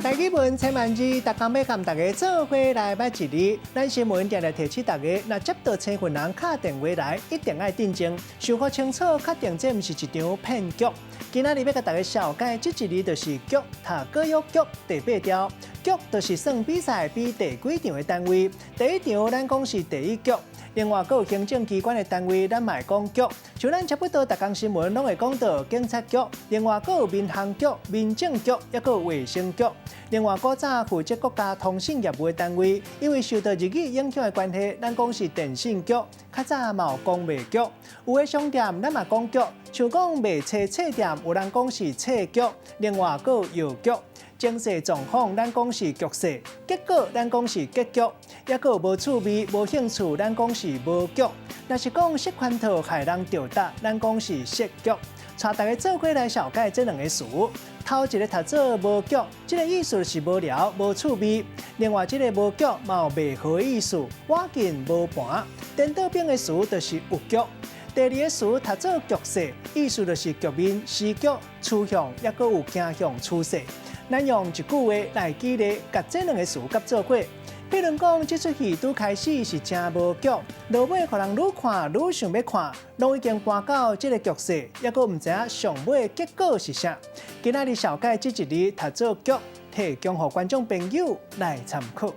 台語文千萬字，逐工欲佮大家做伙來捌一字。咱新聞定定提醒大家，若接到生份人敲電話來，一定愛鎮靜，想閣清楚，確定這毋是一場騙局。今仔日欲共大家紹介這一字就是局，讀歌玉局第八條。局就是算比賽比第幾場的單位。第一場咱講是第一局。另外，閣有行政機關的單位，咱嘛會講局。像咱差不多逐工新聞攏會講到警察局，另外閣有民航局、民政局，抑閣有衛生局。另外，古早負責國家通信業務的單位，因為受到日語影響的關係，咱講是電信局。較早嘛有公賣局，有的商店咱嘛講局，像講賣冊冊店，有人講是冊局。另外，閣有藥局。情勢狀況，咱講是局勢；結果，咱講是結局。抑閣有無趣味、無興趣，咱講是無局。若是講設圈套害人著搭，咱講是設局。帶大家做伙來紹介這兩个詞。頭一个讀做無局，這个意思是無聊、無趣味。另外，這个無局嘛有袂好的意思，倚近無盤。顛倒反的詞就是有局。第二个詞讀做局勢，意思就是局面、時局、趨向，抑閣有走向趨勢。咱用一句話來舉例，共這兩个詞佮做伙。譬如講，這齣戲拄開始是誠無局，落尾予人愈看愈想欲看，攏已經搬到這个局勢，抑閣毋知影上尾結果是啥。今仔日紹介這一字讀做局，提供予觀眾朋友來參考。